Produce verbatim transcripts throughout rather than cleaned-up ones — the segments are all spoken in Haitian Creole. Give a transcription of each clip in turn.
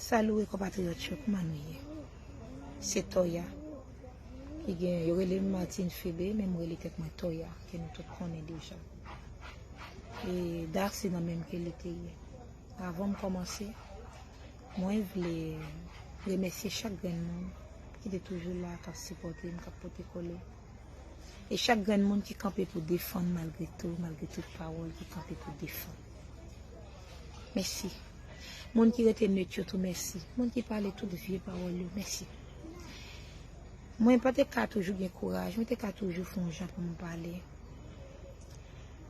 Salut konpatriyòt yo, kòman nou ye? Se Toya ki gen, yo rele m Martine Febe, men m rele tèt mwen Toya, ke nou tout konnen deja. E Da se nan menm ke li te ye. Avan m kòmanse, mwen vle remèsye chak grenn moun ki te toujou la, k ap sipòte m, k ap pote kole. E chak grenn moun ki kanpe pou defann malgre tou, malgre tout pawòl ki kanpe pou defann. Mèsi. Moun ki rete net yo tou, mèsi. Moun ki pale tout vye pawòl yo, mèsi. Mwen pa te ka toujou gen kouraj, mwen te ka toujou fè yon jan pou m pale.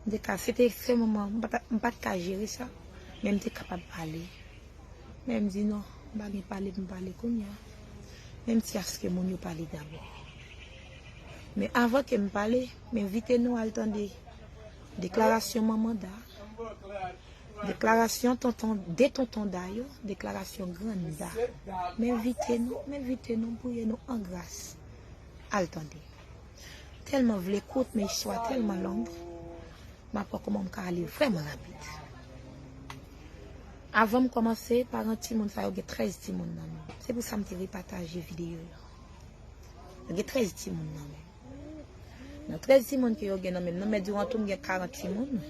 M te ka, se te ekstrèmman, m pa ta, m pa t ka jere sa, men m te kapab pale. Men m di non, m pa gen pale pou m pale kounye a. Men m ti aske moun yo pale dabò. Men avan ke m pale, m envite nou al tande deklarasyon manman Da, deklarasyon tonton, de tonton Da yo, deklarasyon grann Da. M envite nou, m envite nou, m priye nou an gras. Al tande. Tèlman vle kout, men istwa tèlman long. M ap wè kòman m ka ale vrèman rapid. Avan m kòmanse, paran timoun sa yo gen trèz timoun nan men. Se pou sa m te repataje videyo yo. Yo gen trèz timoun nan men. Nan trèz timoun ke yo gen nan men m, nan men Diwantou m gen karant timoun.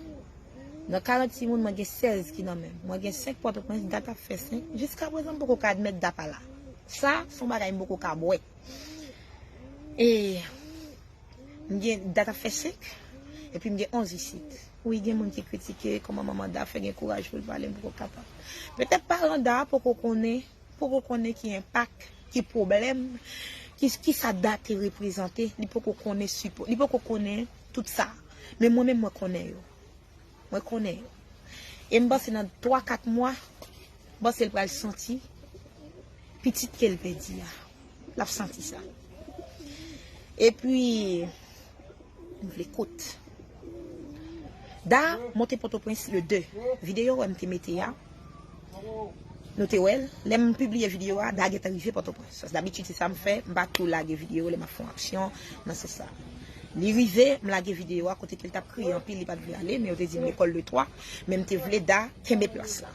Nan karant timoun, mwen gen sèz ki nan men m. Mwen gen senk Pòtoprens, Dat ap fè senk. Jiskaprezan, m poko ka admèt Da pa la. Sa, se yon bagay m poko ka bwè. E m gen, Dat ap fè senk, epi m gen onz isit. Wi, gen moun ki kritike kòman manman Da fè gen kouraj pou l pale, m poko kapab. Petèt paran Da poko konnen, poko konnen ki enpak, ki pwoblèm, ki, ki sa Da te reprezante, li poko konnen sipò, li poko konnen tout sa. Men mwen menm, mwen konnen yo. Mwen konnen yo. E m panse nan twa, kat mwa, m panse l pral santi pitit ke l pèdi a. L ap santi sa. Epi, m vle kout. Da monte Pòtoprens le de. Videyo wè m te mete a. Nou te wè l. Lè m pibliye videyo a, Da gentan rive Pòtoprens. Dabitid, se sa m fè. M pa tou lage videyo lè m ap fè yon aksyon nan sans sa. Li rive, m lage videyo a kote ke l t ap kriye anpil, li pa t vle ale, men yo te di m lekòl le twa, men m te vle Da kenbe plas la.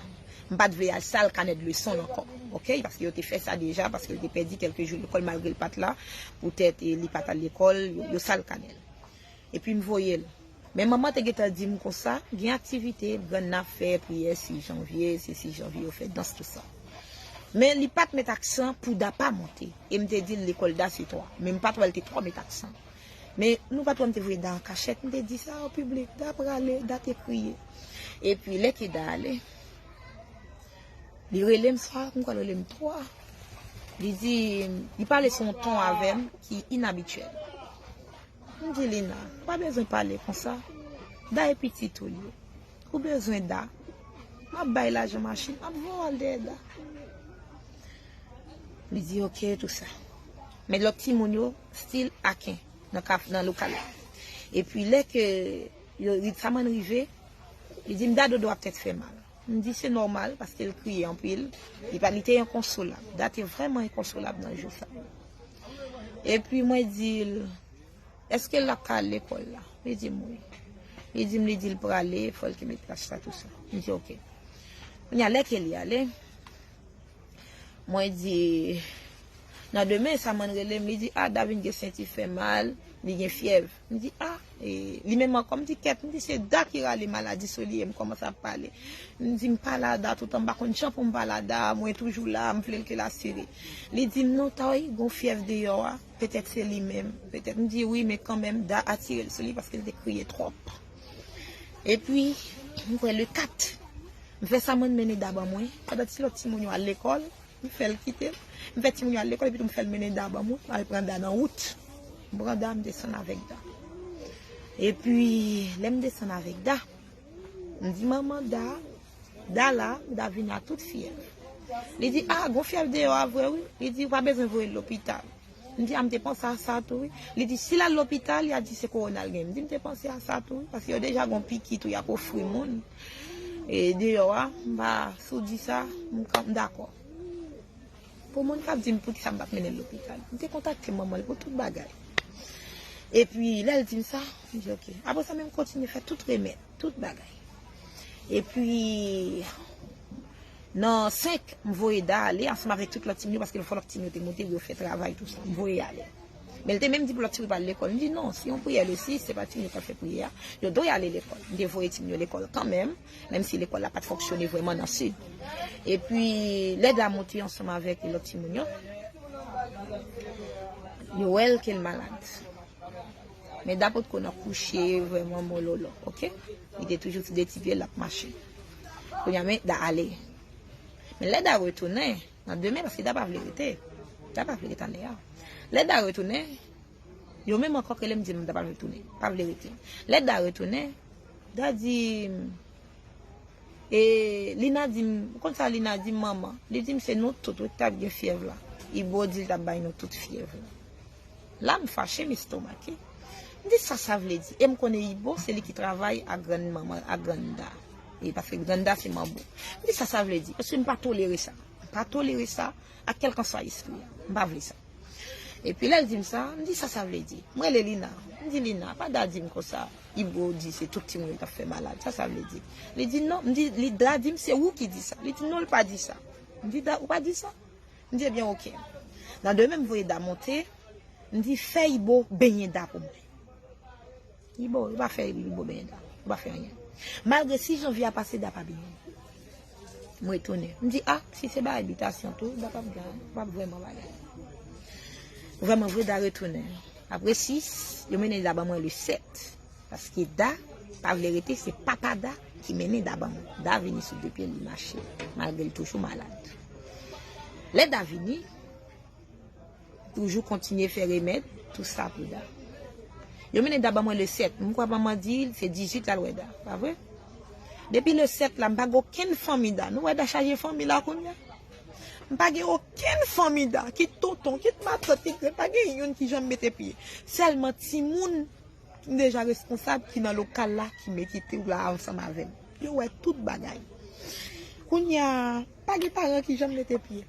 M pa t vle al sal kanè de leson l ankò, oke? Paske yo te fè sa deja, paske l te pèdi kèlke jou lekòl malgre l pa t la, poutèt, e, li pa t al lekòl, yo, yo sal kanè l. Epi m voye l. Men manman te gentan di m konsa, gen aktivite, grann nan ap fè priyè sis janvye, se sis janvye yo fè dans, tout sa. Men li pa t met aksan pou Da pa monte. E m te di l lekòl Da se twa. Men m pa t wè l te twò met aksan. Men nou pa t wè m te voye Da an kachèt, m te di sa an piblik, Da prale, Da te kriye. Epi lè ke Da ale, li rele m swa, m kwè l rele m twa. Li di, li pale sou yon ton avè m ki inabityèl. M di Lina, ou pa bezwen pale konsa. Da e pitit ou l ye. Ou bezwen Da. M ap bay lajan machin, m ap voye w al dèyè Da. Li di oke, tou sa. Men lòt timoun yo still aken nan kaf, nan lokal la. Epi lè ke yo, Ritsaman rive, li di m Da dodo ap tèt fè mal. M di se nòmal paske l kriye anpil. Li pa, li te enkonsolab. Da te vrèman enkonsolab nan jou sa. Epi mwen di l, èske l ap ka al lekòl la? Li di m wi. Li di m, li di l prale, fò l kenbe plas la, tou sa. M di oke. Kounye a, lè ke li ale, mwen di, nan demen, Samann rele m, li di, a, Da vin gen senti fè mal, li gen fyèv. M di, a, e, li menm ankò, m di, kèt, m di, se Da ki rale maladi sou li, e m kòmanse ap pale. M di, m pale a Da toutan, m pa konn jan pou m pale a Da, mwen toujou la, m vle l ke l asire. Li di m, non, Toy, gon fyèv deyò a, petèt se li menm, petèt. M di, wi, men kanmenm, Da atire l sou li paske l te kriye twòp. Epi, m kwè le kat, m fè Samann mennen Da ban mwen, pandan ti lòt timoun yo al lekòl, m fè l kite m. M fè timoun yo al lekòl, epi tou m fè l mennen Da ban mwen, m al pran Da nan wout. M pran Da, m desann avèk Da. Epi, lè m desann avèk Da, m di manman Da, Da la, Da vin a tout fyèv. Li di, a, gon fyèv deyò a vre wi. Li di, ou pa bezwen voye l lopital. M di, a, m te panse a sa tou wi. Li di, si l al lopital, y a di se kowona l gen. M di, m te panse a sa tou wi, paske yo deja gon piki tou y ap ofri moun. E deyò a, m pa, si w di sa, m, m dakò. Pou moun k ap di m poukisa m pa t mennen l lopital. M te kontakte manman l pou tout bagay. Epi, lè l di m sa, m di, oke. Apre sa, men m kontinye fè tout remèd, tout bagay. Epi, Nan senk, m voye Da ale ansanm avèk tout lòt timoun yo, paske fò lòt timoun yo te monte pou yo fè travay, tou sa. M voye ale. Men l te menm di pou lòt timoun yo pa al lekòl. M di non, si yon priyè le sis, se pa timoun yo k ap fè priyè a. Yo dwe ale lekòl. M te voye timoun yo lekòl kanmenm, menm si lekòl la pa t fonksyone vrèman nan sid. Epi, lè Da monte ansanm avèk lòt timoun yo, yo wè l ke l malad. Men Da potko nan kouche vrèman mololo, oke? Li te toujou sou de ti pye l ap mache. Kounye a, men Da ale. Men lè Da retounen, nan demen, paske Da pa vle rete. Da pa vle rete anndan. Lè Da retounen, yo menm ankò k rele m di m Da pa vle tounen, pa vle rete. Lè Da retounen, Da di m, e, Lina di m, ou konn sa Lina di m, manman? Li di m se nou tout wi k t ap gen fyèv la. Ibo di l t ap bay nou tout fyèv la. La, m fache, m estomake. M di sa sa vle di. E m konnen Ibo, se li ki travay ak grann manman, ak grann Da. E paske grann Da se manbo. M di sa sa vle di. Paske m pa tolere sa. M pa tolere sa ak kèlkanswa espri a. M pa vle sa. Epi lè l di m sa, m di sa sa vle di. M rele Lina. M di Lina, pa Da di m konsa. Ibo di se tout timoun yo k ap fè malad. Sa sa vle di. Li di non. M di, li Da di m se ou ki di sa. Li di non, l pa di sa. M di Da, ou pa di sa? M di ebyen oke. Nan demen m voye Da monte, m di fè Ibo benyen Da pou mwen. Ibo, yo pa fè Ibo benyen Da. Yo pa fè anyen. Malgre sis janvye a pase, Da pa benyen. M retounen. M di a, si se bagay bitasyon tou, Da p ap gen, p ap vrèman bagay. Vrèman vre, Da retounen. Apre sis, yo mennen Da ban mwen le sèt. Paske Da pa vle rete, se papa Da ki mennen Da ban mwen. Da vini sou de pye l, li mache, malgre l toujou malad. Lè Da vini, toujou kontinye fè remèd, tou sa pou Da. Yo mennen Da ban mwen le sèt. M kwè manman di se dizuit l al wè Da, pa vre? Depi le sèt la, m pa gen okenn fanmi Da. Nou wè Da chaje fanmi la kounye a? M pa gen okenn fanmi Da, kit tonton, kit matant, kit grann, pa gen youn ki janm mete pye. Sèlman timoun m deja responsab ki nan lokal la ki mete tou la ansanm avè m. Yo wè tout bagay. Kounye a, pa gen paran ki janm mete pye.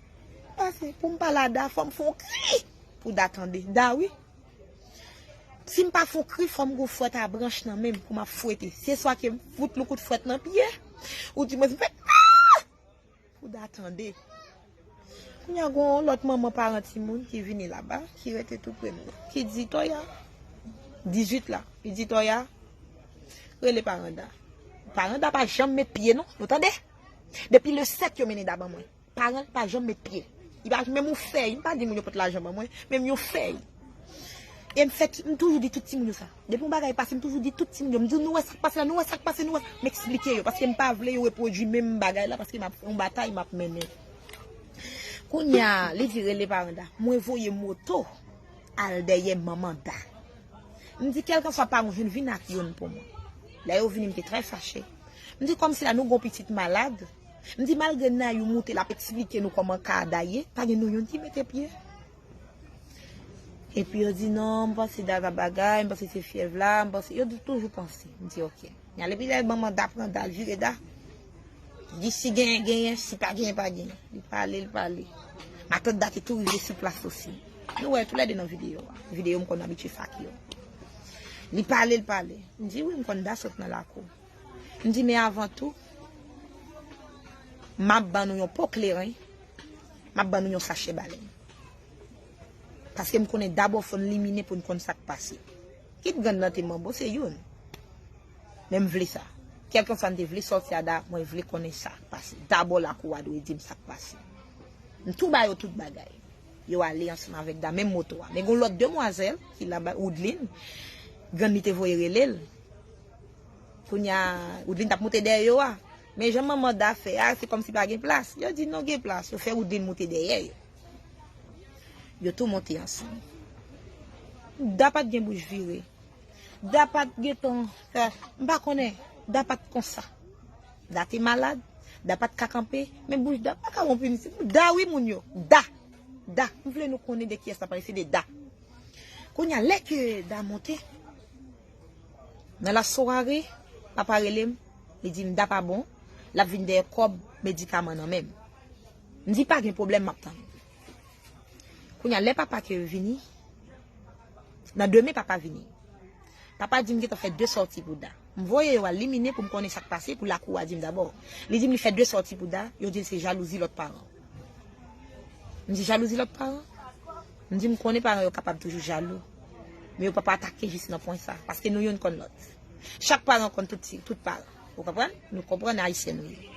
Pase, pou m pale a Da, fò m fè yon kri pou Da tande. Da wi. Si m pa fè yon kri, fò m gon fwèt a branch nan men m pou m ap fwete. Se swa ke m fout yon kout fwèt nan pye, ou di mwen m fè ah! Pou Da tande. Kounye a gon lòt manman paran timoun ki vini laba, ki rete tou pre m nan, ki di Toya, dizuit la, li di Toya, rele paran Da. Paran Da pa janm met pye non, nou tande? Depi le sèt yo mennen Da ban mwen. Paran l pa janm met pye. Li pa menm yon fèy, m pa di moun yo pot lajan ban mwen, menm yon fèy. E m fè, m toujou di tout timoun yo sa. Depi yon bagay pase, m toujou di tout timoun yo. M di, nou wè sa k pase la, nou wè sa k pase, nou wè. M eksplike yo, paske m pa vle yo repwodui menm bagay la, paske m ap fè yon batay, m ap mennen. Kounye a, li di rele paran Da. Mwen voye moto al dèyè manman Da. M di, kèlkanswa paran w jwenn, vin ak youn pou mwen. Lè yo vini, m te trè fache. M di, kòmsi la, nou gon pitit malad. M di, malgre Nayou moute, l ap eksplike nou kòman ka a Da ye, pa gen nou youn ki mete pye. Epi yo di non, m panse Da ka bagay, m panse se fyèv la, m panse, yo di toujou panse. M di oke. N ale pi lè manman Da pran Da, l vire Da. Li di si genyen, genyen, si pa genyen, pa genyen. Li pale, li pale. Matant Da te tou rive sou plas osi. Nou wè toulède nan videyo a. Videyo m konn abitye fake yo. Li pale, li pale. M di wi, m konn Da sot nan lakou. M di men avan tou, m ap ban nou yon po kleren, m ap ban nou yon sachè balen. Paske m konnen dabò fò n limine pou n konn sa k pase. Kit grann nan te manbo, se youn. Men m vle sa. Kèlkanswa n te vle sòti a Da, mwen vle konnen sa k pase. Dabò lakou a dwe di m sa k pase. M tou ba yo tout bagay. Yo ale ansanm avèk Da, menm moto a. Men gon lòt demwazèl ki laba, Woodline, grann li te voye rele l. Kounye a, Woodline t ap moute dèyè yo a. Men jan manman Da fè a, se kòmsi pa gen plas. Yo di non, gen plas. Yo fè Woodline moute dèyè yo. Yo tou monte ansanm. Da pa t gen bouch vire. Da pa t gentan fè, m pa konnen. Da pa t konsa. Da te malad. Da pa t ka kanpe. Men bouch Da pa ka wonp isit. Da wi moun yo. Da. Da. M vle nou konnen de kiyès n ap pale. Se de Da. Kounye a, lè ke Da monte, nan lasware, papa rele m, li di m Da pa bon, l ap vin dèyè kòb medikaman nan men m. M di pa gen pwoblèm, m ap tann. Kounye a, lè papa ke vini, nan demen papa vini. Papa di m gentan fè de sòti pou Da. M voye yo al Liminen pou m konnen sa k pase, pou lakou a di m dabò. Li di m li fè de sòti pou Da, yo di l se jalouzi lòt paran. M di jalouzi lòt paran? M di m konnen paran yo kapab toujou jalou. Men yo p ap atake jis nan pwen sa, paske nou youn konn lòt. Chak paran konn tout ti, tout paran. Ou konprann? Nou konprann Ayisyen nou ye.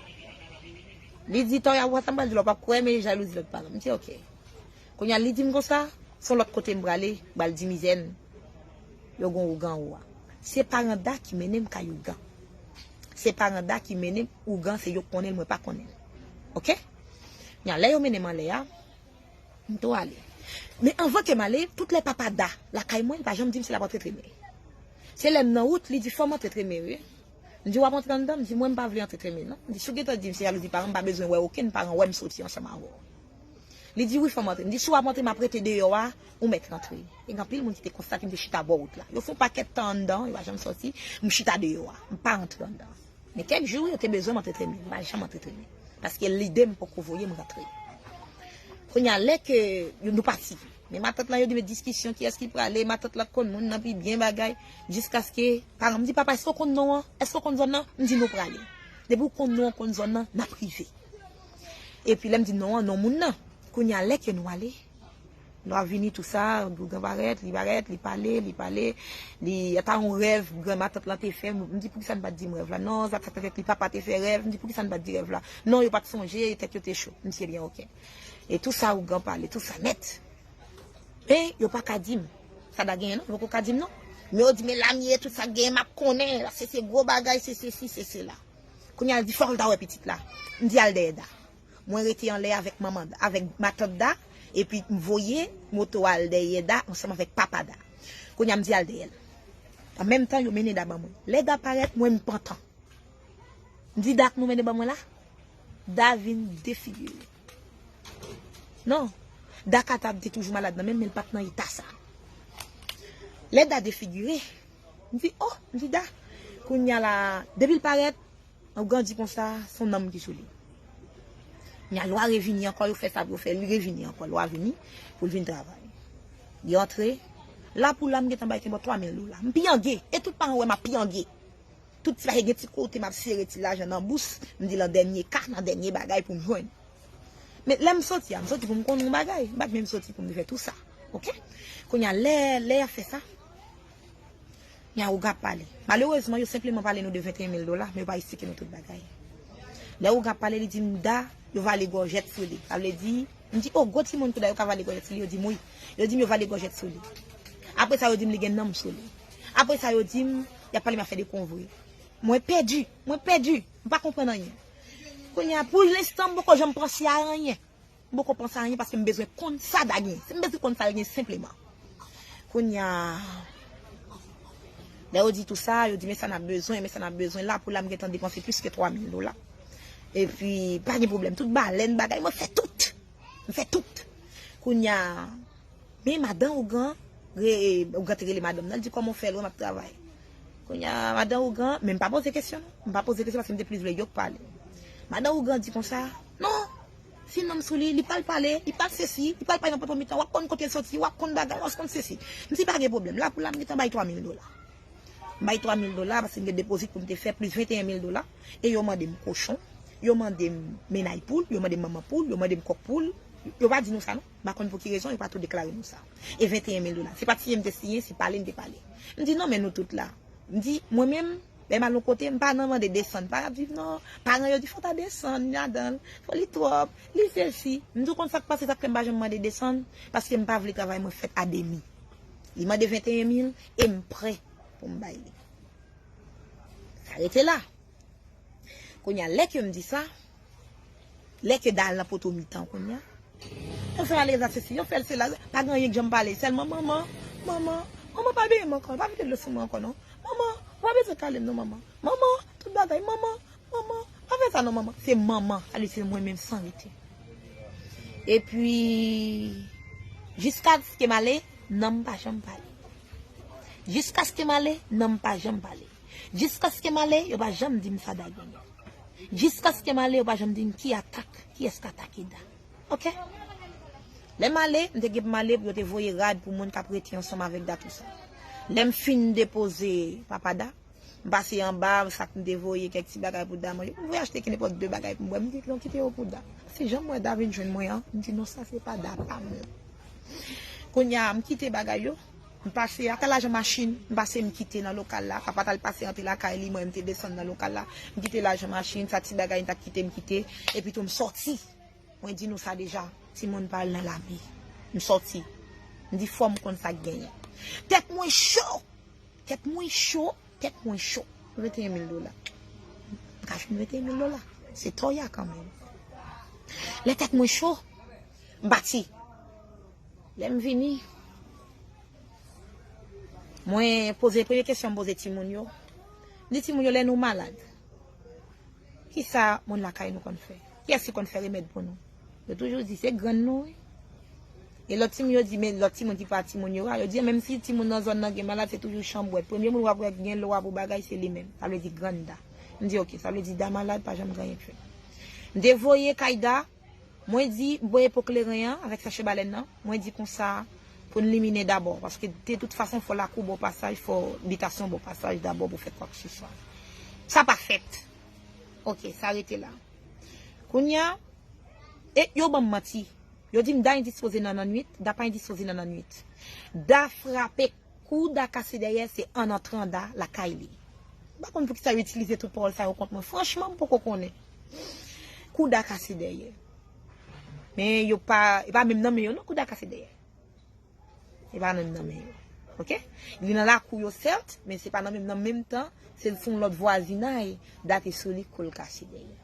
Li di, Toya, ou wè sa m pral di w la, w p ap kwè, men jalouzi lòt paran. M di, oke. Kounye a, li di m konsa, se yon lòt kote m prale, m pral di mizè n, yo gon ougan ou a. Se paran Da ki mennen m kay ougan. Se paran Da ki mennen m ougan, se yo k konnen l, mwen pa konnen l. Oke? Kounye a, lè yo mennen m anlè a, m tou ale. Men anvan ke m ale, tout lè papa Da lakay mwen, li pa janm di m si l ap antre tremen. Se lè m nan wout, li di, fò m antre tremen, wi. M di, w ap antre anndan? M di, mwen, m pa vle antre tremen, non. M di, si w gentan di m se jalouzi paran, m pa bezwen wè okenn paran wè m soti ansanm avè w. Li di, wi, fò m antre. M di, si w ap antre, m ap rete deyò a, ou mèt rantre. E gen anpil moun ki te konstate m te chita bò wout la. Yo fè yon pakèt tan anndan, yo pa janm sòti, m chita deyò a. M pa rantre anndan. Men kèk jou, yo te bezwen m antre tremen. M pa janm antre tremen. Paske lide m poko voye m rantre. Kounye a, lè ke yo, nou pati. Men matant lan, yo di, men diskisyon, kiyès ki prale, matant lan konn moun nan pi byen bagay, jiskaske, paran m di, papa, èske w konn non an? Èske w konn zòn nan? M di, nou prale. Depi w konn non an, konn zòn nan, n ap rive. Epi lè m di non an, non moun nan. Kounye a, lè ke nou ale, lwa vini, tou sa, ougan parèt, li parèt, li pale, li pale, li, ata yon rèv granmatant lan te fè, m di, poukisa n pa t di m rèv la? Non, sa, sa, sa, li papa te fè rèv, m di, poukisa n pa t di rèv la? Non, yo pa t sonje, tèt yo te cho. M di, ebyen, oke. E tou sa, ougan pale, tou sa nèt. Men, yo pa ka di m. Sa Da genyen, non, yo poko ka di m, non. Men yo di, men Lamye, tout sa k genyen, m ap konnen, se, se gwo bagay, se sesi, se sela. Kounye a, l di, fòk l ta wè pitit la. M di, al dèyè Da. Mwen rete anlè avèk manman, avèk matant Da, epi m voye moto a al dèyè Da ansanm avèk papa Da. Kounye a, m di, al dèyè l. An menm tan, yo mennen Da ban mwen. Lè Da parèt, mwen, m pantan. M di, Da k nou mennen ban mwen la? Da vin defigire. Non. Da ka ta te toujou malad nan men m, men l pa t nan eta sa. Lè Da defigire, m di, o, m di, Da. Kounye a la, depi l parèt, ougan di konsa, se yon nanm ki sou li. Kounye a, lwa revini ankò, yo fè sa pou yo fè, li revini ankò, lwa vini pou l vin travay. Li antre, la pou la, m gentan bay te bò twa mil dola. M pyangé, e tout paran wè m ap pyangé. Tout ti bagay gen ti kote m ap sere ti lajan nan bous, m di nan dènye ka, nan dènye bagay pou m jwenn. Men lè m soti a, m soti pou m konnen yon bagay. M pa t menm soti pou m te fè tou sa. Oke? Kounye a, lè, lè y ap fè sa, kounye a, ougan ap pale. Malerezman, yo senpleman pale nou de venteyen mil dola, men yo pa esplike nou tout bagay. Lè ougan ap pale, li di m, Da, yo vale gòjèt sou li. Sa vle di, m di, o, gwo timoun tou Da, yo ka vale gòjèt sou li? Yo di m, wi. Yo di m, yo vale gòjèt sou li. Apre sa, yo di m, li gen nanm sou li. Apre sa, yo di m, y ap pale m afè de konvre. Mwen pèdi, mwen pèdi, m pa konprann anyen. Kounye a, pou lenstan, m poko janm panse a anyen. M poko panse a anyen paske m bezwen konn sa Da gen. Si m bezwen konn sa l gen senpleman. Kounye a, lè yo di tou sa, yo di, men sa n ap bezwen, men sa n ap bezwen. La pou la, m gentan depanse plis ke twa mil dola. Epi, pa gen pwoblèm. Tout balèn, bagay, mwen fè tout. M fè tout. Kounye a, men madan ougan, re, ougan te rele madanm nan, l di, kòman w fè lwen m ap travay? Kounye a, madan ougan, men m pa poze kesyon, non. M pa poze kesyon paske m te plis vle yo k pale. Madan ougan di konsa, non, si nanm sou li, li pral pale, li pral sesi, li pral pale nan poto mitan, w ap konn kote l soti, w ap konn bagay, w ap konn sesi. M di pa gen pwoblèm, la pou la m gentan bay twa mil dola. M bay twa mil dola paske m gen depozit pou m te fè, plis venteyen mil dola. E yo mande m kochon, yo mande m mennay poul, yo mande m manman poul, yo mande m kòk poul. Yo pa di nou sa non. M pa konn pou ki rezon, yo pa tou deklare nou sa. E venteyen mil dola. Se pa t siyen m te siyen, se pale m te pale. M di non, men nou tout la. M di, mwen menm, lè m al yon kote, m pa nan mande desann. Pa ap viv non. Paran yo di, fò w ta desann ladan l. Fò li twòp. Li sesi. M di, w konn sa k pase, sa k fè m pa janm mande desann? Paske m pa vle travay mwen fèt a demi. Li mande venteyen mil e m prè pou m bay li. Sa rete la. Kounye a, lè ke m di sa, lè ke Da al nan poto mitan kounye a, yo fè l ale egzèsis, yo fè l sela, pa gen anyen k janm pale, sèlman manman, manman, manman pa benyen m ankò, pa vide dlo sou mwen ankò non. Manman, ou pa bezwen kale m non manman. Manman, tout bagay, manman, manman, pa fè sa non manman. Se manman, sa vle di se mwen menm san rete. Epi, jiskaske m ale, nanm pa janm pale. Jiskaske m ale, nanm pa janm pale. Jiskaske m ale, yo pa janm di m sa Da genyen. Jiskaske m ale, yo pa janm di m ki atak, kiyès k atake Da. Oke? Lè m ale, m te gen pou m ale pou yo te voye rad pou moun k ap rete ansanm avèk Da tou sa. Lè m fin depoze papa Da, M pase anba, sa k m te voye, kèk ti bagay pou Da manje. M voye achte ki nenpòt de bagay pou m bwè. M di, "Non, kite yo pou Da." Se jan m wè Da vin jwenn mwen an, m di, "Non, sa se pa Da pa m." Kounye a, m kite bagay yo. M pase, ata lajan machin, m pase, m kite nan lokal la. Papa t al pase antre lakay li, mwen, m te desann nan lokal la. M kite lajan machin, sa ti bagay, m t ap kite, m kite. Epi tou, m sòti. Mwen di nou sa deja, timoun pa al nan lame. M sòti. M di fò m konn sa k genyen. Tèt mwen cho! Tèt mwen cho! Tèt mwen cho! Venteyen mil dola. M ka jwenn venteyen mil dola. Se toya kanmenm. Lè tèt mwen cho, m pati. Lè m vini, mwen poze, premye kesyon m poze timoun yo. M di timoun yo, lè nou malad, kisa moun lakay nou konn fè? Kiyès ki konn fè remèd pou nou? Yo toujou di, se grann nou, wi. E lòt timoun yo di, men lòt timoun ki pa timoun yo a, yo di, menm si timoun nan zòn nan gen malad, se toujou chanbwèt. Premye moun w ap wè gen lwa pou bagay, se li menm. Sa vle di grann Da. M di, "Ok, sa vle di Da malad, pa janm gen anyen k fèt." M te voye kay Da, mwen di, m voye po kleren an avèk sachè balèn nan. Mwen di konsa, pou n liminen dabò, paske de tout fason, fò lakou bò pasaj, fò bitasyon bò pasaj dabò pou fè kwakeseswa. Sa pa fèt. Ok, sa rete la. Kounye a, e yo ban m manti. Yo di m Da endispoze nan lannwit, Da pa endispoze nan lannwit. Da frape, kou Da kase dèyè, se an antran Da lakay li. M pa konn poukisa yo itilize tout pawòl sa yo kont mwen. Franchman, m poko konnen. Kou Da kase dèyè. Men yo pa, e pa menm nan men yo non, kou Da kase dèyè. E pa nan menm nan men yo. Ok? Li nan lakou yo, sèt, men se pa nan menm, nan menm tan, se sou yon lòt vwazinay, Da te sou li, kou l kase dèyè.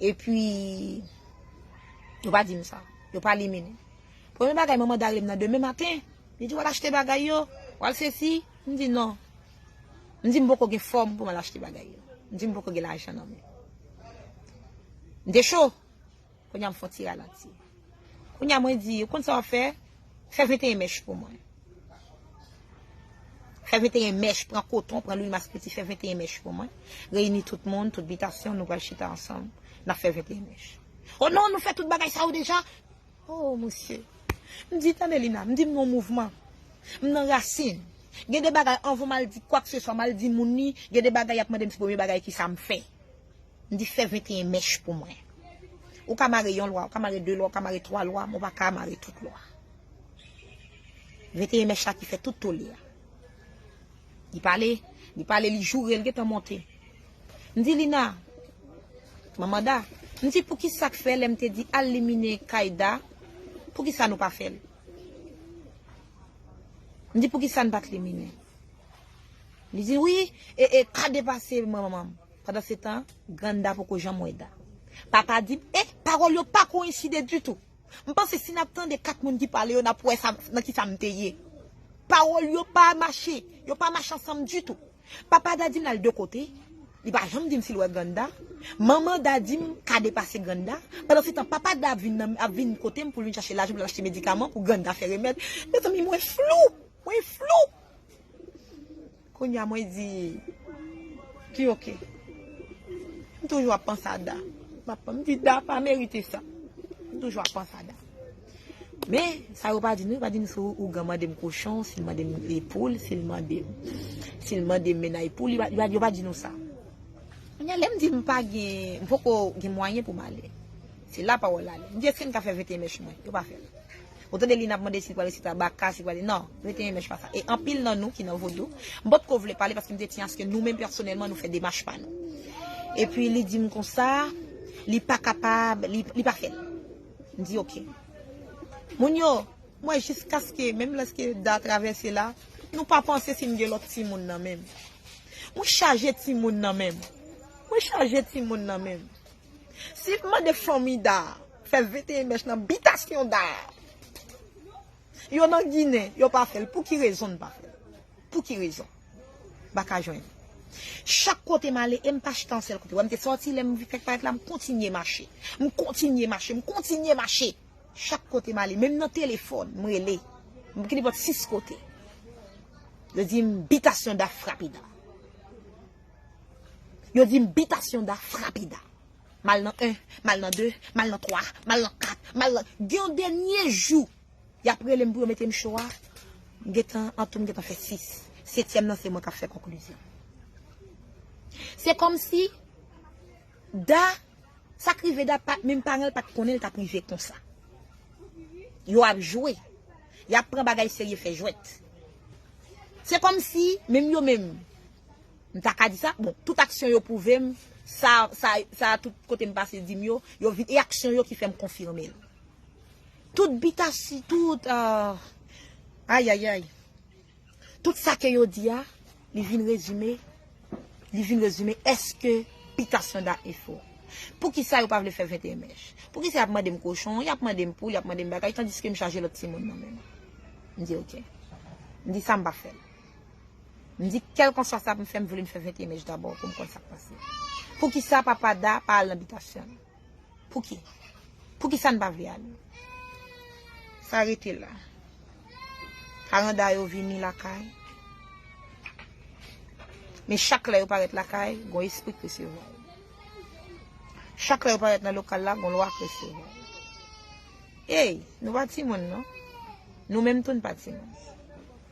Epi, yo pa di m sa. Yo pa liminen. Premye bagay, manman Da rele m nan demen maten. Li di, "W al achte bagay yo, w al sesi." M di, "Non." M di, "M poko gen fòm pou m al achte bagay yo." M di, "M poko gen lajan nan men." M te cho. Kounye a m fè yon ti ralanti. Kounye a mwen di, "Ou konn sa w ap fè? Fè venteyen mèch pou mwen. Fè venteyen mèch, pran koton, pran lwil maskoti, fè venteyen mèch pou mwen. Reyini tout moun, tout bitasyon, nou pral chita ansanm, n ap fè venteyen mèch." "O non, nou fè tout bagay sa yo deja." Oh, mesye. M di, "Tande, Lina," m di, "M nan mouvman. M nan rasin. Gen de bagay, anvan m al di kwakeseswa, m al di moun ni, gen de bagay y ap mande m, se premye bagay ki sa m fè." M di, "Fè venteyen mèch pou mwen. Ou ka mare yon lwa, ou ka mare de lwa, ou ka mare twa lwa, men ou pa ka mare tout lwa." Venteyen mèch la ki fè tout tole a. Li pale, li pale, li joure, li gentan monte. M di, "Lina, manman Da," m di, "Poukisa k fè lè m te di al liminen kay Da, poukisa nou pa fè l?" M di, "Poukisa n pa t liminen?" Li di, "Wi, e, e, ka depase manman m." Pandan se tan, grann Da poko janm wè Da. Papa di m, e, pawòl yo pa koyenside ditou. M panse si n ap tande kat moun ki pale yo, n ap wè sa, nan ki sa m te ye. Pawòl yo pa mache, yo pa mache ansanm ditou. Papa Da di m l al de kote, li pa janm di m si l wè grann Da. Manman Da di m ka depase grann Da. Pandan se tan, papa Da ap vin, nan, ap vin kote m pou l vin chache lajan pou l achte medikaman pou grann Da fè remèd. Mezanmi, mwen flou, mwen flou. Kounye a mwen di, ki oke. M toujou ap panse a Da. M ap, m di, Da pa merite sa. M toujou ap panse a Da. Men, sa yo pa di nou, yo pa di nou si ougan mande m kochon, si l mande m poul, si l mande m, si l mande m mennaj poul, yo pa, yo pa, yo pa di nou sa. Kounye a, lè m di m pa gen, m poko gen mwayen pou m ale. Se la pawòl la ale. M di, èske n ka fè venteyen mèch mwen? Yo pa fè l. Ou tande Lina ap mande si l pral resite a baka, si l pral, non, venteyen mèch pa sa. E anpil nan nou ki nan vodou, m potko vle pale paske m te tyen aske nou menm pèsonèlman nou fè demach pa nou. Epi li di m konsa, li pa kapab, li, li pa fè l. M di, "Oke." Moun yo, mwen jiskaske, menm lèske Da travèse la, nou pa panse si m gen lòt timoun nan men m. Mwen chaje timoun nan men m. Mwen chaje timoun nan men m. Si m mande fanmi Da fè venteyen mèch nan bitasyon Da, yo nan Ginen, yo pa fè l. Pou ki rezon n pa fè l? Pou ki rezon? M pa ka jwenn. Chak kote m ale, e m pa chita yon sèl kote. Wè, m te sòti, lè m fèk parèt la, m kontinye mache. M kontinye mache, m kontinye mache. Chak kote m ale, menm nan telefòn, m rele. M ki nenpòt sis kote. Yo di m bitasyon Da frape Da. Yo di m bitasyon Da frape Da. M al nan en, m al nan de, m al nan twa, m al nan kat, m al nan, gen yon dènye jou, y ap rele m pou yo mete m cho a. M gentan, an tou, m gentan fè sis. Setyèm nan, se mwen k ap fè konklizyon. Se kòmsi Da, sa k rive Da, pa, menm paran l pa t konnen l t ap rive konsa. Yo ap jwe. Y ap pran bagay serye fè jwèt. Se kòmsi, menm yo menm, m ta ka di sa, bon, tout aksyon yo pwouve m, sa, sa, sa, tout kote m pase di m yo, yo vin, e aksyon yo ki fè m konfime l. Tout bitasi, tout, ah, ayayay. Tout sa ke yo di a, li vin rezime, li vin rezime èske bitasyon Da efò. Poukisa yo pa vle fè venteyen mèch? Poukisa y ap mande m kochon, y ap mande m poul, y ap mande m bagay, tandiske m chaje lòt timoun nan men m? M di oke. M di sa m pa fè l. M di kèlkanswa sa pou m fè, m vle m fè venteyen mèch dabò pou m konn sa k pase. Poukisa papa Da pa al nan bitasyon l? Pouki? Poukisa n pa vle ale? Sa rete la. Paran Da yo vini lakay. Men chak lè yo parèt lakay, gon espri k resevwa yo. Chak lè yo parèt nan lokal la, gon lwa k resevwa yo. Ey, nou pa timoun non. Nou menm tou n pa timoun.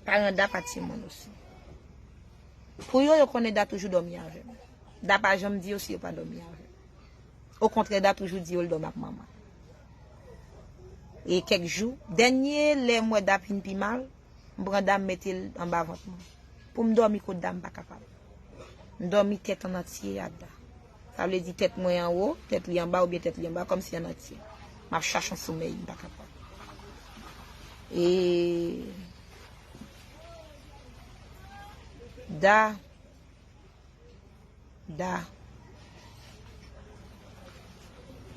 Paran Da pa timoun osi. Pou yo, yo konnen Da toujou dòmi avè m. Da pa janm di yo si yo pa dòmi avè m. Okontrè, Da toujou di yo l dòmi ak manman. E kèk jou, dènye lè m wè Da vin pi mal, m pran Da m mete l anba vant mwen. Pou m dòmi kot Da m pa kapab. M dòmi tèt an antye a Da. Sa vle di tèt mwen anwo, tèt li anba oubyen tèt li anba, kòmsi an antye. M ap chache yon somèy, m pa kapab. E Da Da.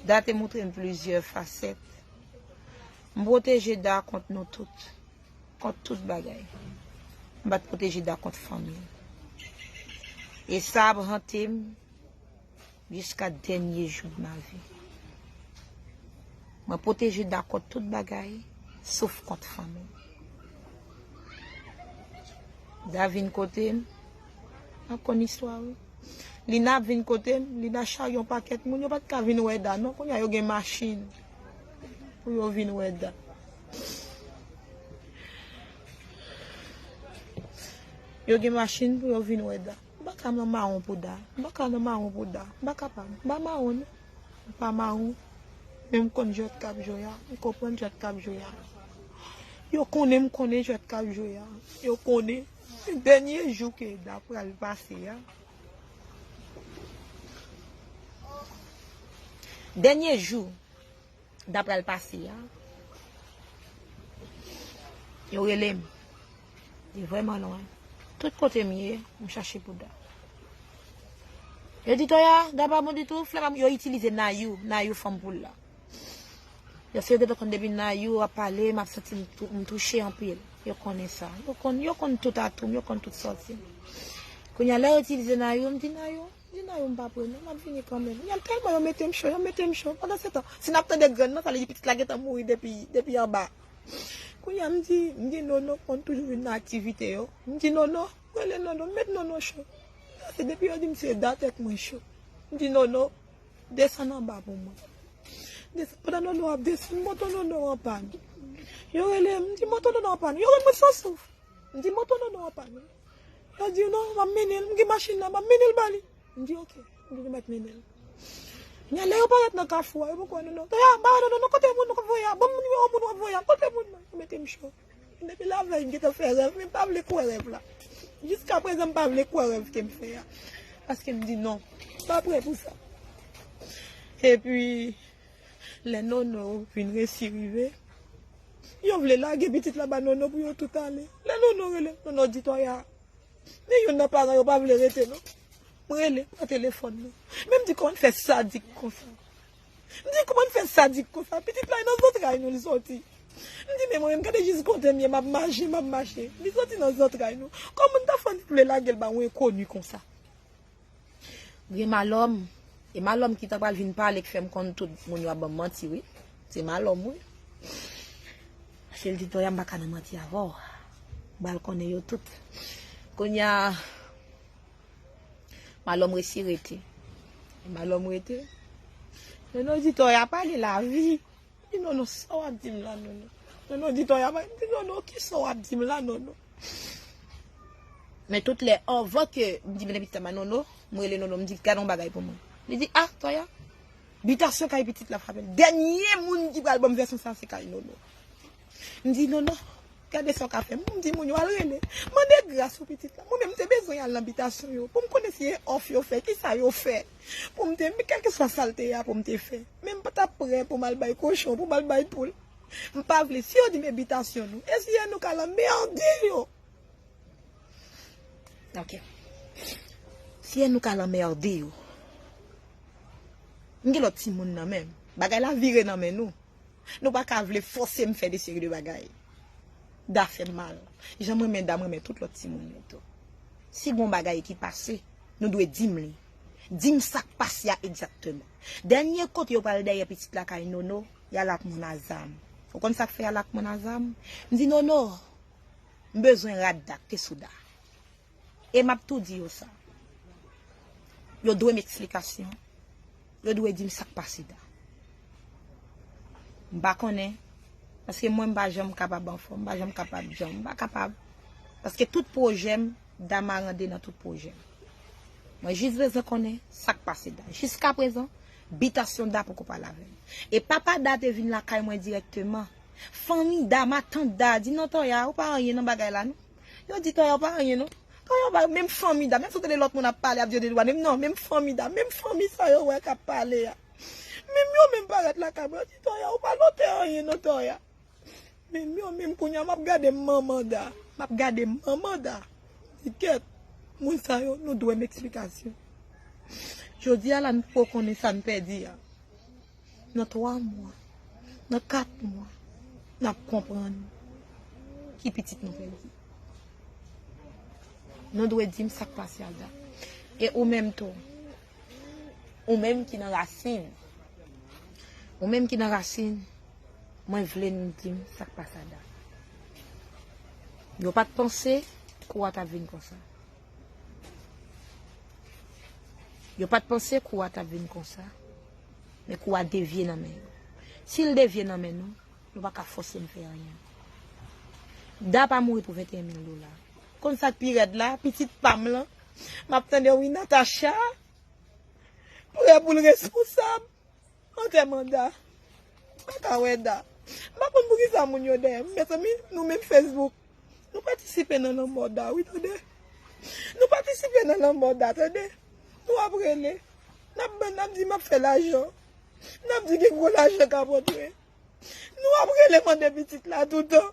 Da te montre m plizyè fasèt. M pwoteje Da kont nou tout. Kont tout bagay. M pa t pwoteje Da kont fanmi l. E sa ap hante m jiska dènye jou de ma vie. Mwen pwoteje Da kont tout bagay, sof kont fanmi. Da vin kote m, m ap konn istwa wi. Lina ap vin kote m, Lina charye yon pakèt moun, yo pa t ka vin wè Da non, kounye a yo gen machin pou yo vin wè Da. Yo gen machin pou yo vin wè Da. M pa ka nan mawon pou Da. M pa ka nan mawon pou Da. M pa kapab. M pa mawon non. M pa mawon. Men m konn jwèt k ap jwe a. M konprann jwèt k ap jwe a. Yo konnen m konnen jwèt k ap jwe a. Yo konnen. Dènye jou ke Da pral pase a. Dènye jou. Da pral pase a. Yo rele m. Li vrèman lwen. Tout kote m ye, m chache pou Da. Yo di Toya, Da pa bon ditou, flè pa bon, yo itilize Nayou, Nayou fanm poul la. Yo se yo gentan konn depi Nayou ap pale, m ap santi m tou- m touche anpil. Yo konnen sa. Yo konn, yo konn tout atou m, yo konn tout sòti m. Kounye a, lè yo itilize Nayou, m di Nayou, Di Nayou m pa pre non, m ap vini kanmenm. Y ap tèlman yo mete m cho, yo mete m cho. Pandan se tan, si n ap tande grenn nan, sa vle di pitit la gentan mouri depi, depi anba. Kounye a, m di, m di Nono konn toujou vin nan aktivite yo. M di Nono, rele Nono, m met Nono cho. Sa se depi yo di m se Da tèt mwen cho. M di Nono, desann anba pou mwen. Desann, pandan Nono ap desann, moto Nono anpàn. Yo rele m, m di moto Nono anpàn. Yo rele mwen san souf. M di moto Nono anpàn. Yo di non, m ap mennen l, m gen machin nan, m ap mennen l ba li. M di oke, m di nou mèt mennen l. Men lè yo parèt nan kafou a, yo poko wè Nono. Toya, m pa wè Nono non, kote moun nou voye a? Ban m nimewo moun w ap voye a, kote moun nan? Yo mete m cho. Depi lavèy m gentan fè rèv, men m pa vle kwè rèv la. Jiska prezan m pa vle kwè rèv ke m fè a. Paske m di non, m pa prè pou sa. Epi, lè Nono vin resi rive, yo vle lage pitit la ba Nono pou yo tout ale. Lè Nono rele m, Nono di Toya, men youn nan paran yo pa vle rete non. M rele, pran telefòn nan. Men m di kòman n fè sadik konsa. M di kòman n fè sadik konsa. Pitit la e nan zantray nou li soti. M di men mwen menm gade jis kote m ye, m ap mache, m ap mache. Li soti nan zantray nou. Kòman n ta fè li vle lage l ba yon enkoni konsa? Gen malòm. E malòm ki ta pral vin pale k fè m konn tout moun yo ap ban m manti wi. Se malòm wi. Paske l di Toya m pa ka nan manti avè w. M pral konnen yo tout. Kounye a, malòm resi rete. Malòm rete. Nono di Toya pa gen lavi. Di Nono sa w ap di m la Nono. Nono di Toya pa, di Nono kisa w ap di m la Nono. Men tout lè, anvan ke m di, "Mennen pitit la ba Nono," m rele Nono, m di, "Gade yon bagay pou mwen." Li di, "Ah, Toya, bitasyon kay pitit la frape l." Dènye moun ki pral ban m vèsyon sa, se kay Nono. M di, "Nono, gade sa w ka fè." M di, "Moun yo al rele. Mande gras pou pitit la." Mwen menm, m te bezwen al nan bitasyon yo pou m konnen si e òf yo fè, ki sa yo fè. Pou m te, men kèlkeswa sa l te ye a pou m te fè. Men m pa t ap prè pou m al bay kochon, pou m al bay poul. M pa vle. Si yo di m e bitasyon nou, e si e nou k al anmède yo? Ok. Si e nou k al anmède yo. M gen lòt timoun nan men m. Bagay la vire nan men nou. Nou pa ka vle fòse m fè de seri de bagay. Da fè m mal. Jan m renmen Da, m renmen tout lòt timoun yo tou. Si gon bagay ki pase, nou dwe di m li. Di m sa k pase a egzakteman. Dènye kote yo pral dèyè pitit la kay Nono, y al ak moun a zam. Ou konn sa k fè y al ak moun a zam? M di, "Nono, m bezwen rad Da k te sou Da." E m ap tou di yo sa. Yo dwe m eksplikasyon. Yo dwe di m sa k pase Da. M pa konnen. Paske mwen, m pa janm kapab anfòm. M pa janm kapab janm. M pa kapab. Paske tout pwojè m, Da marande nan tout pwojè m. Mwen jis bezwen konnen sa k pase Da. Jiskaprezan, bitasyon Da poko pale avè m. E papa Da te vin lakay mwen dirèkteman. Fanmi Da, matant Da, di, "Non, Toya, ou pa anyen nan bagay la, non." Yo di, "Toya, ou pa anyen, non." Toya, ou pa, menm fanmi Da, menm si w tande lòt moun ap pale, ap di yo de dwa, menm non, menm fanmi Da, menm fanmi sa yo wè k ap pale a. Menm yo menm parèt lakay mwen, yo di, "Toya, ou pa lòt anyen, non, Toya." Menm yo menm kounye a, m ap gade manman Da, m ap gade manman Da. Di, "Kèt, moun sa yo, nou dwe m eksplikasyon." Jodi a la, n poko konnen sa n pèdi a. Nan twa mwa, nan kat mwa, n ap konprann ki pitit nou pèdi. Nou dwe di m sa k pase a Da. E ou menm tou, ou menm ki nan rasin, ou menm ki nan rasin, mwen vle n di m sa k pase a Da. Yo pa t panse kou a t ap vin konsa. Yo pa t panse kou a t ap vin konsa, men kou a devye nan men yo. Si l devye nan men nou, nou pa ka fòse m fè anyen. Da pa mouri pou venteyen mil dola. Konn sa k pi rèd la, pitit pa m lan, m ap tande wi Natacha, prè pou l responsab. Antèman Da. M pa ka wè Da. M pa konn poukisa moun yo dèyè m. Mezanmi, nou menm Facebook. Nou patisipe nan lanmò Da, wi, tande. Nou patisipe nan lanmò Da, tande. Nou ap rele. N ap ban, n ap di m ap fè lajan. N ap di gen gwo lajan k ap rantre. Nou ap rele mande pitit la toutan.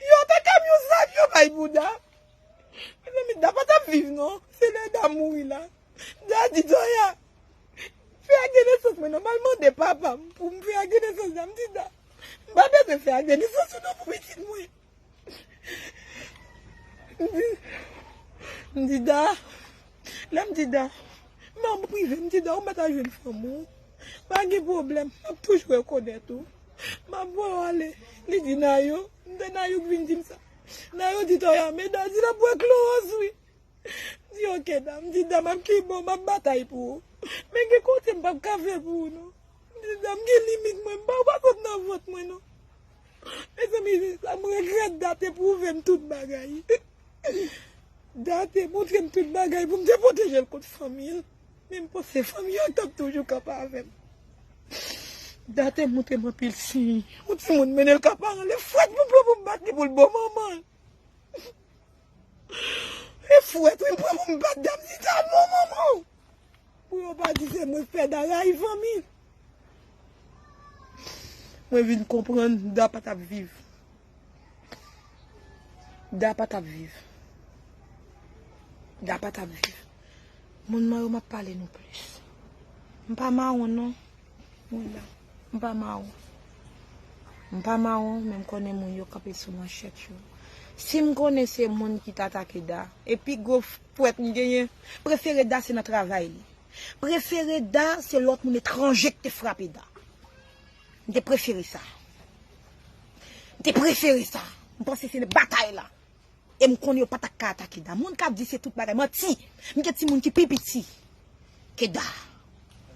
Yo te kamyon zam yo bay pou Da. Mezanmi, Da pa t ap viv non. Se lè Da mouri la. Da di Toya, "Fè ak gen nesans mwen non, m al mande papa m pou m fè ak gen nesans Da." M di Da, "M pa bezwen fè ak gen nesans ou non pou pitit mwen." M di, m di Da, lè m di Da, m an prive, m di Da, "Ou mèt al jwenn fanm ou. Pa gen pwoblèm, m ap toujou rekonèt ou. M ap voye w ale." Li di Nayo, m te Nayo k vin di m sa. Nayo di Toya, "Men Da di l ap bwè klowòz wi." M di, "Ok Da." M di, "Da, m ap kenbe w, m ap batay pou ou. Men gen kote m p ap ka fè pou ou non." M di, "Da, m gen limit mwen, m pa, ou pa sot nan vant mwen non." Mezanmi, sa m regrèt, Da te pwouve m tout bagay. Da te montre m tout bagay pou m te pwoteje l kont fanmi l. Men m panse fanmi an t ap toujou kanpe avè m. Da te montre m anpil siy. Yon timoun mennen l ka paran l, e fwèt pou m pran pou m bat li pou l bon manman l. E fwèt wi m pran pou m bat Da, m di Da bon manman w. Pou yo pa di se mwen k fè Da rayi fanmi l. Mwen vin konprann Da pa t ap viv. Da pa t ap viv. Da pa t ap viv. Moun mwen yo, m ap pale nou plis. M pa mawon non. Wi la. M pa mawon. M pa mawon, men m konnen moun yo kanpe sou manchèt yo. Si m konnen se moun ki t atake Da, e pi gwo fwèt m genyen, prefere Da se nan travay li. Prefere Da se lòt moun etranje ki te frape Da. M te prefere sa. M te prefere sa. M panse se batay la. E m konnen yo pa t ap ka atake Da. Moun k ap di se tout bagay, manti. M gen timoun ki pi piti ke Da.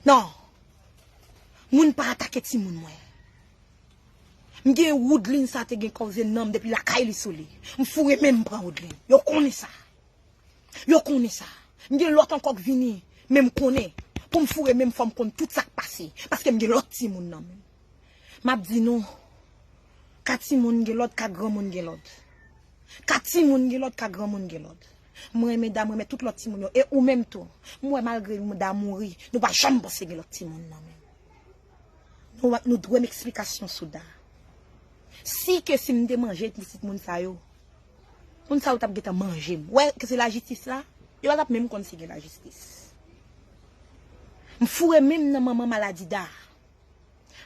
Non. Moun pa atake timoun mwen. M gen Woodline sa te gen kòze nanm depi lakay li sou li. M foure men m pran Woodline. Yo konnen sa. Yo konnen sa. M gen lòt ankò k vini, men m konnen. Pou m foure men m, fò m konn tout sa k pase. Paske m gen lòt timoun nan men m. M ap di nou, ka timoun gen lòd, ka granmoun gen lòd. Ka timoun gen lòd, ka granmoun gen lòd. Mwen renmen Da, mwen renmen tout lòt timoun yo. E ou menm tou. Mwen wè malgre Da mouri, nou pa janm panse gen lòt timoun nan men m. Nou, nou dwe m eksplikasyon sou Da. Si ke si m te manje pitit moun sa yo, moun sa yo t ap gentan manje m. Wè ke se lajistis la, yo pa t ap menm konn si gen lajistis. M foure men m nan manman maladi Da.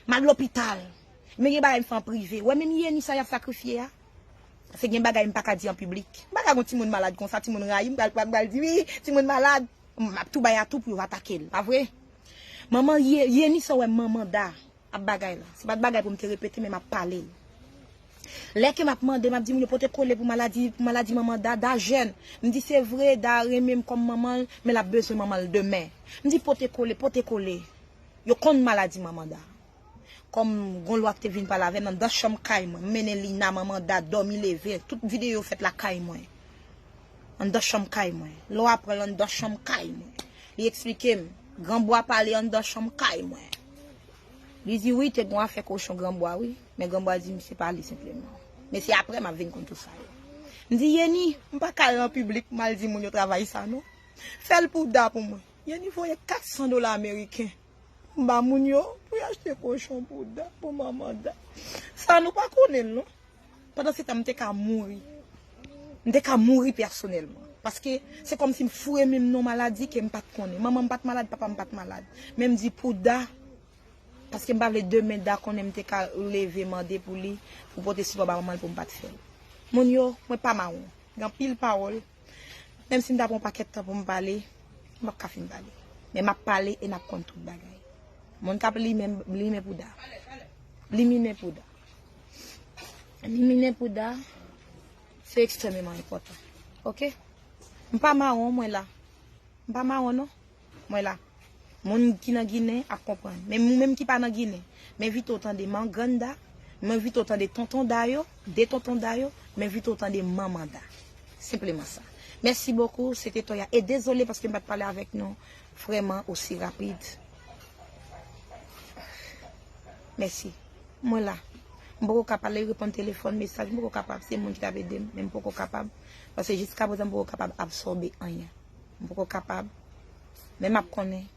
M al lopital. Men gen bagay m fè an prive. Wè menm Yeni sa y ap sakrifye a. Se gen bagay m pa ka di an piblik. M pa ka gon timoun malad konsa, timoun rayi m, pral pral pral di wi, timoun malad. M ap tou bay atou pou yo atake l, pa vre? Manman Ye- Yeni sa wè manman Da ap bagay la. Se pa t bagay pou m te repete, men m ap pale l. Lè ke m ap mande, m ap di moun yo pote kole pou maladi, pou maladi manman Da, Da jèn. M di se vre, Da renmen m kòm manman l, men l ap bezwen manman l demen. M di pote kole, pote kole. Yo konn maladi manman Da. Kòm gon lwa ki te vin pale avè m anndan chanm kay mwen, m mennen Lina, manman Da, dòmi leve, tout videyo fèt lakay mwen. Anndan chanm kay mwen. Lwa pran l anndan chanm kay mwen. Li eksplike m, Granbwa pale anndan chanm kay mwen. Li di wi, te gon afè kochon Granbwa wi, men Granbwa di m se pa li senpleman. Men se apre m ap vin konn tout sa yo. M di Yeni, m pa ka al nan piblik m al di moun yo travay sa non. Fè l pou Da pou mwen. Yeni voye kat san dola ameriken. M ba moun yo pou y achte kochon pou Da, pou manman Da. Sa nou pa konnen l non. Pandan se tan m te ka mouri. M te ka mouri pèsonèlman. Paske se kòmsi m foure men m nan maladi ke m pa t konnen. Manman m pa t malad, papa m pa t malad. Men m di pou Da, paske m pa vle demen Da konnen m te ka leve mande pou li, pou pote sipò ba manman l pou m pa t fè l. Moun yo, mwen pa mawon. Gen anpil pawòl. Menm si m ta pran yon pakèt tan pou m pale, m p ap ka fin pale. Men m ap pale e n ap konn tout bagay. Moun k ap limen, limen pou Da. Liminen pou Da. Liminen pou Da, se ekstrèmeman enpòtan. Oke? M pa mawon, mwen la. M pa mawon, non. Mwen la. Moun ki nan Ginen ap konprann. Men moun menm ki pa nan Ginen, m envite w tande Mangrann Da, m envite w tande Tonton Da yo, de Tonton Da yo, m envite w tande Manman Da. Senpleman sa. Mèsi bokou, se te Toya. E dezole paske m pa t pale avèk nou vrèman osi rapid. Mèsi. Mwen la. M poko ka pale, reponn telefòn, mesaj, m poko kapab. Se moun ki t ap ede m, men m poko kapab. Paske jiskaprezan m poko kapab absòbe anyen. M poko kapab. Men m ap konnen.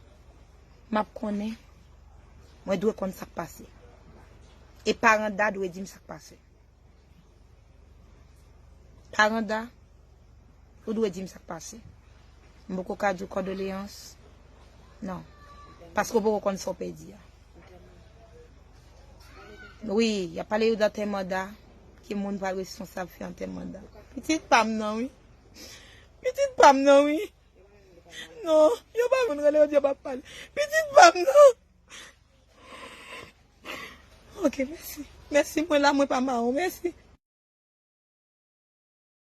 M ap konnen. Mwen dwe konn sa k pase. E paran Da dwe di m sa k pase. Paran Da, ou dwe di m sa k pase. M poko ka di w kondoleyans. Non. Paske w poko konn sa w pèdi a. Wi, y ap pale yo d antèman Da. Ki moun pral responsab fè antèman Da? Pitit pa m nan, wi. Pitit pa m nan, wi. Non, yo pa konn rele yo di yo p ap pale. Pitit pa m nan. Ok, mèsi. Mèsi, mwen la, mwen pa mawon. Mèsi.